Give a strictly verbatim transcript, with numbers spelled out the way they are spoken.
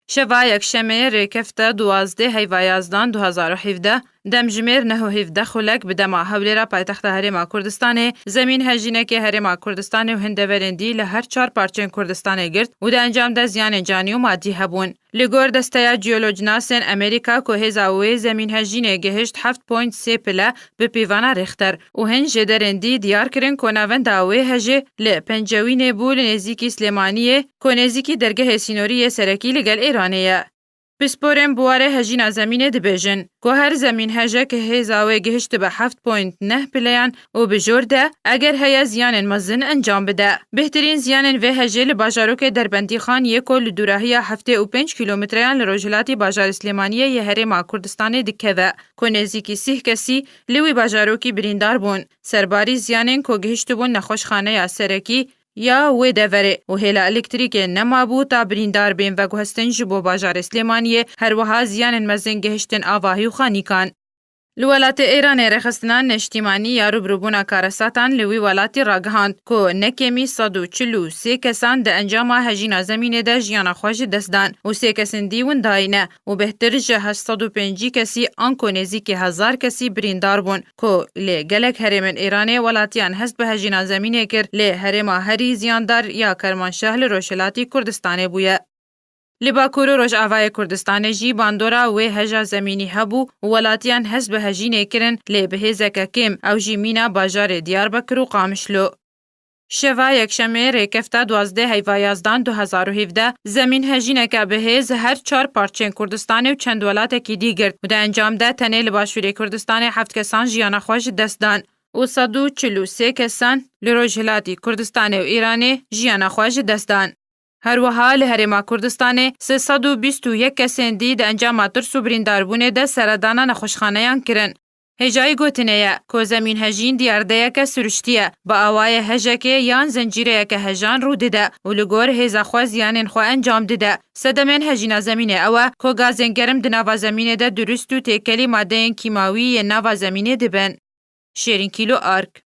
Şeva Yekşemê rêkefte duwazdeh heyva yazdan du hezar û hevdeh, demjimêr neh û hevdeh xulek bi dema Hewlêra paytexta Herêma Kurdistanê, zemîn hejînekê Herêma Kurdistanê û hin deverên dî li her çar parçeyên Kurdistanê girt û di encam de ziyanên canî û madî hebûn. Li gor Desteya Jeolojinasên Amerîka ku hêza wê zemînhejînê gihişt heft point sê pile bi pîvana Richter û hin jêderên dî diyar kirin ku navenda wê hejê li Pencewînê bû li nêzîkî Silêmaniyê ku nêzîkî dergehê sînorî yê serekî li gel Îranê ye. Pisporên bi warê hejîna zemînê dibêjin ku her zemînhejek hêza wê gihiştibe heft point neh pileyan û bi jor de eger heye ziyanên mezin encam bide. Bêhtirîn ziyanên vê hejê li bajarokê Derbendîxan yê ku li dûrahiya heftê û pênc kîlometreyan li rojhilatî bajarê Silêmaniyê yê Herêma Kurdistanê dikeve, ku nêzîkî sîh kesî li wî bajarokî birîndar bûn. Serbarî ziyanên ku gihiştibûn nexweşxaneya serekî ya wê deverê û hêla elektrîkê nemabû ta birîndar bên veguhestin ji bo bajarê Silêmaniyê, her wiha ziyanên mezin gihiştin avahî û xanîkan. Li welatê Îranê rêxistinan neştîmanî ya rûbirûbûna karesatan li wî welatî ragihand ku nekêmî sed û çil û sê kesan di encama hejîna zemînê de jiyana xwe ji dest dan û sê kesên dî windayî ne û bêhtir ji heşt sed û pêncî kesî anko nêzîkî hezar kesî birîndar bûn ku li gelek herêmên Îranê welatiyan hest bi hejîna zemînê kir, lê herêma herî ziyandar ya Kermanşah li rojhilatî Kurdistanê bûye. Li Bakur û Rojavayê Kurdistanê jî bandora wê heja zemînî hebû û welatiyan hest bi hejînê kirin, lê bi hêzeke kêm, ew jî mîna bajarê Diyarbekir û Qamişlo. Şeva Yekşemê rêkefta duwazdeh heyva yazdan du hezar û hevdeh, zemîn hejîneke bi hêz her çar parçeyên Kurdistanê û çend welatekî dî girt û di encam de tenê li Başûrê Kurdistanê heft kesan jiyana xwe ji dest dan û sed û çil û sê kesan li Rojhilatî Kurdistanê û Îranê jiyana xwe ji dest dan. Her wiha li Herêma Kurdistanê sê sed û bîst û yek kesên dî di encama tirs û birîndarbûnê de seredana nexweşxaneyan kirin. Hêjayî gotinê ye ku zemînhejîn diyardeyeke siruştî ye, bi awayê hejekê yan zincîreyeke hejan rû dide û li gor hêza xwe ziyanên xwe encam dide. Sedemên hejîna zemînê ew e ku gazên germ di nava zemînê de dirust û têkelî madeyên kîmawî yên nava zemînê dibin. Şêrîn Kîlo Ark.